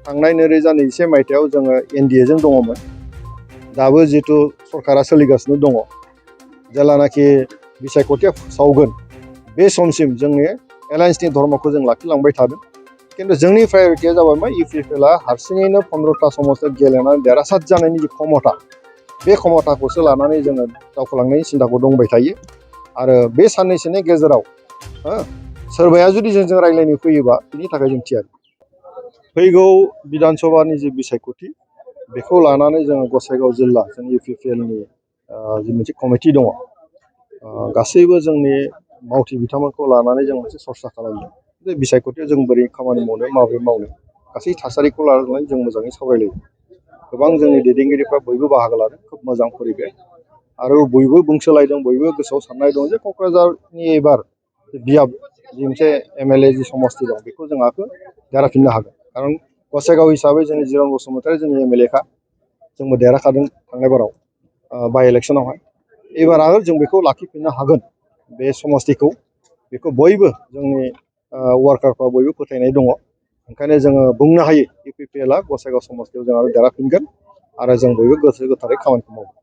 थांनाय 2021 मायथाइयाव जोङो एनडिएजों दङमोन। दाबो जितु सरकारा सोलिगासिनो दङ। जेलानाखि बिसायख'थिया सावगोन बे समसिम जोंनि एलायन्सनि धर्मखौ जों लाखिलांबाय थादों। किन्तु जोंनि प्रायरिटिया जाबाय मा इउपिपिएलआ हारसिङैनो 15टा समस्ति गेलेनानै देरहासार जानायनि जि क्षमता बे क्षमताखौसो लानानै जोङो दावखोलांनायनि सिन्ताखौ दंबाय थायो। आरो बे साननैसोनि गेजेराव सोरबाया जुदि जोंजों रायज्लायनो फैयोबा बिनि थाखाय जों थियारि। फैगौ बिधान सभानि जि बिसायख'थि बेखौ लानानै जोङो गसाइगाव जिल्ला जों इउपिपिएलनि जि मोनसे कमिटि दङ, गासैबो जोंनि मावथि बिथांमोनखौ लानानै जों मोनसे सर्सा खालामदों जे बिसायख'थियाव जों बोरै खामानि मावनो माबोरै मावनो गासै थासारिखौ लानानै जों मोजाङै सावरायलायो। गोबां जोंनि दैदेनगिरिफ्रा बयबो बाहागो लादों। खोब मोजां परिबेस आरो बयबो बुंसोलायदों, बयबो गोसोआव साननाय दं जे क'क्राझारनि एबार बियाब जि मोनसे एमएलए जि समस्ति दं बेखौ जों देरहाफिननो हागोन। खारन गसाइगाव हिसाबै जोंनि जिरन बसुमतारी जोंनि एमएलएखा, जोंबो देरहाखादों थांनाय बाराव बाइ इलेक्सनावहाय। एबार आरो जों बेखौ लाखिफिननो हागोन बे समस्तिखौ, बेखौ बयबो जोंनि वार्कारफ्रा बयबो फोथायनाय दङ। ओंखायनो जोङो बुंनो हायो इउपिपिएलआ गसाइगाव समस्तियाव जों आरो देरहाफिनगोन आरो जों बयबो गोसो गोथारै खामानिखौ मावगोन।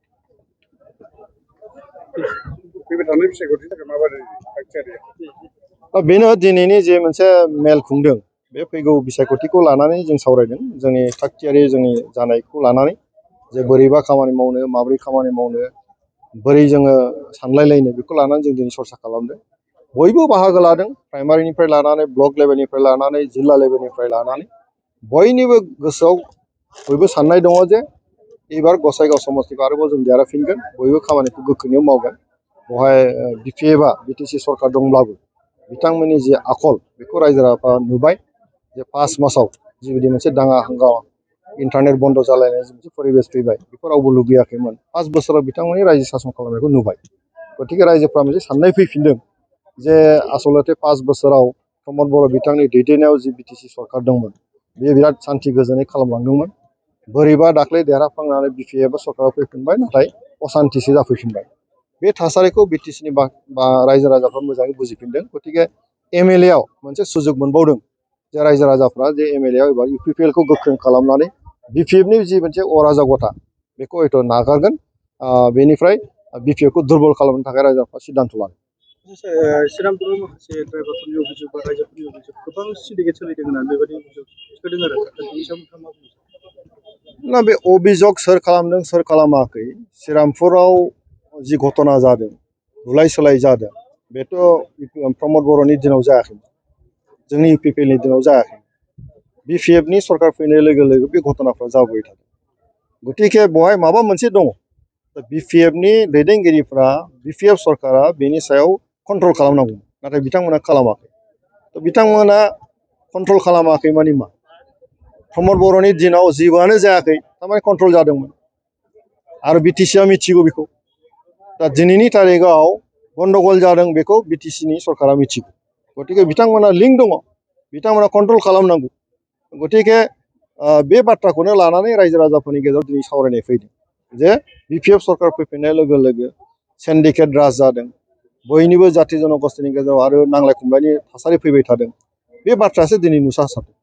बेनो दिनैनि जे मोनसे मेल खुंदों, बे फैगौ बिसायख'थिखौ लानानै जों सावरायदों। जोंनि थागथियारि जोंनि जानायखौ लानानै जे बोरैबा खामानि मावनो, माबोरै खामानि मावनो, बोरै जोङो सानलायलायनो, बेखौ लानानै जों दिनै सर्सा खालामदों। बयबो बाहागो लादों, प्राइमारिनिफ्राय लानानै ब्लक लेभेलनिफ्राय लानानै जिल्ला लेभेलनिफ्राय लानानै बयनिबो गोसोआव बयबो साननाय दङ जे एबार गसाइगाव समस्तिखौ आरोबाव जों देरहाफिनगोन, बयबो खामानिखौ गोख्रोङै मावगोन। बेवहाय बिपिएफआ बिटिसि सरकार दंब्लाबो बिथांमोननि जि आखल बेखौ रायजो राजाफ्रा नुबाय जे 5 मासाव जिबायदि मोनसे दाङा हांगामा इन्टारनेट बन्द जालायनाय मोनसे परिबेस फैबाय, बेखौ रावबो लुबैयाखैमोन। 5 बोसोराव बिथांमोननि रायजो सासन खालामनायखौ नुबाय। गतिके रायजोफ्रा मोनसे साननाय फैफिनदों जे आसलते 5 बोसोराव प्रमद बर' बिथांनि दैदेननायाव जि बिटिसि सरकार दंमोन बेयो बिराद सान्थि गोजोनै खालामलांदोंमोन। बोरैबा दाख्लै देरहाखांनानै बिपिएफ सरकारा फैफिनबाय, नाथाय असान्थिसो जाफैफिनबाय। बे थासारिखौ बिटिसिनि रायजो राजाफ्रा मोजाङै बुजिफिनदों। गतिके एमएलएआव मोनसे सुजुग मोनबावदों जे रायजो राजाफ्रा जे एमएलएआव एबार इउपिपिएलखौ गोख्रों खालामनानै बिपिएफनि जि मोनसे अराजकता बेखौ हयथ' नागारगोन। बेनिफ्राय बिपिएफखौ दुरबल खालामनो थाखाय रायजोफ्रा सिद्धान्त लादों। श्रीरामपुराव माखासे ड्राइभारफोरनि अभियोग बा राइजोफोरनि अभियोग गोबां सिन्डिकेट सोलिदों होननानै बेबायदि अभियोग होदों आरो बेनि सायाव नोंथाङा मा बुंनो? ना बे अभियोग सोर खालामदों सोर खालामाखै, श्रीरामपुराव जि घटना जादों, बुलाय सोलाय जादों, बेथ' प्रमद बर'नि दिनाव जायाखै, जोंनि इउपिपिएलनि दिनाव जायाखै। बिपिएफनि सरकार फैनाय लोगो लोगो बे घटनाफ्रा जाबोबाय थादों। गतिके बेवहाय माबा मोनसे दङ। बिपिएफनि दैदेनगिरिफ्रा बिपिएफ सरकारा बेनि सायाव कन्ट्रल खालामनांगौ, नाथाय बिथांमोना खालामाखै। बिथांमोना कन्ट्रल खालामाखै माने मा? प्रमद बर'नि दिनाव जेबोआनो जायाखै, थारमाने कन्ट्रल जादोंमोन आरो बिटिसिआ मिथिगौ बेखौ। दा दिनैनि तारिखआव गन्दगल जादों बेखौ बिटिसिनि सरकारा मिथिगौ। गतिके बिथांमोना लिंक दङ, बिथांमोना कन्ट्रल खालामनांगौ। गतिके बे बाथ्राखौनो लानानै रायजो राजाफोरनि गेजेराव दिनै सावरायनाय फैदों जे बिपिएफ सरकार फैफिननाय लोगो लोगो सिन्डिकेट राज जादों, बयनिबो जाथि जनगोष्ठीनि गेजेराव आरो नांलाय खमलायनि थासारि फैबाय थादों। बे बाथ्रायासो दिनै नुजासारदों।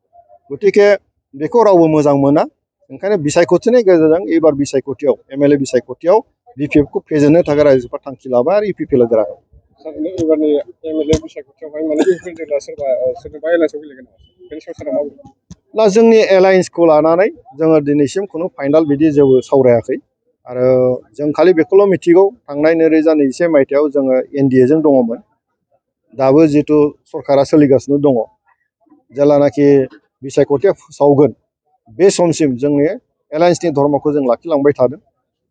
गतिके बेखौ रावबो मोजां मोना। ओंखायनो बिसायख'थिनि गेजेरजों एबार बिसायख'थियाव एमएलए बिसायख'थियाव बिपिएफखौ फेजेननो थाखाय रायजोफ्रा थांखि लाबाय आरो इउपिपिएलआ देरहागोन। एबारनि एमएलए बिसायख'थियावहाय माने इउपिपिएलआ सोरजोंबा एलायन्सआव गेलेगोन नामा? बेनि सायाव सारा मा बुङो? ना जोंनि एलायन्सखौ लानानै जोङो दिनैसिम खुनु फाइनाल बिदि जेबो सावरायाखै। आरो जों खालि बेखौल' मिथिगौ, थांनाय 2021 मायथाइयाव जोङो एनडिएजों दङमोन। दाबो जितु सरकारा सोलिगासिनो दङ। जेलानाखि बिसायख'थिया सावगोन बे समसिम जोंनि एलायन्सनि धर्मखौ जों लाखिलांबाय थादों।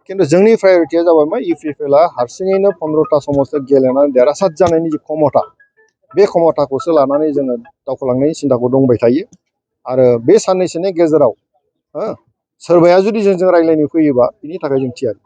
किन्तु जोंनि प्रायरिटिया जाबाय मा इउपिपिएलआ हारसिङैनो 15टा समस्ति गेलेनानै देरहासार जानायनि जि क्षमता बे क्षमताखौसो लानानै जोङो दावखोलांनायनि सिन्ताखौ दंबाय थायो। आरो बे साननैसोनि गेजेराव सोरबाया जुदि जोंजों रायज्लायनो फैयोबा बिनि थाखाय जों थियारि।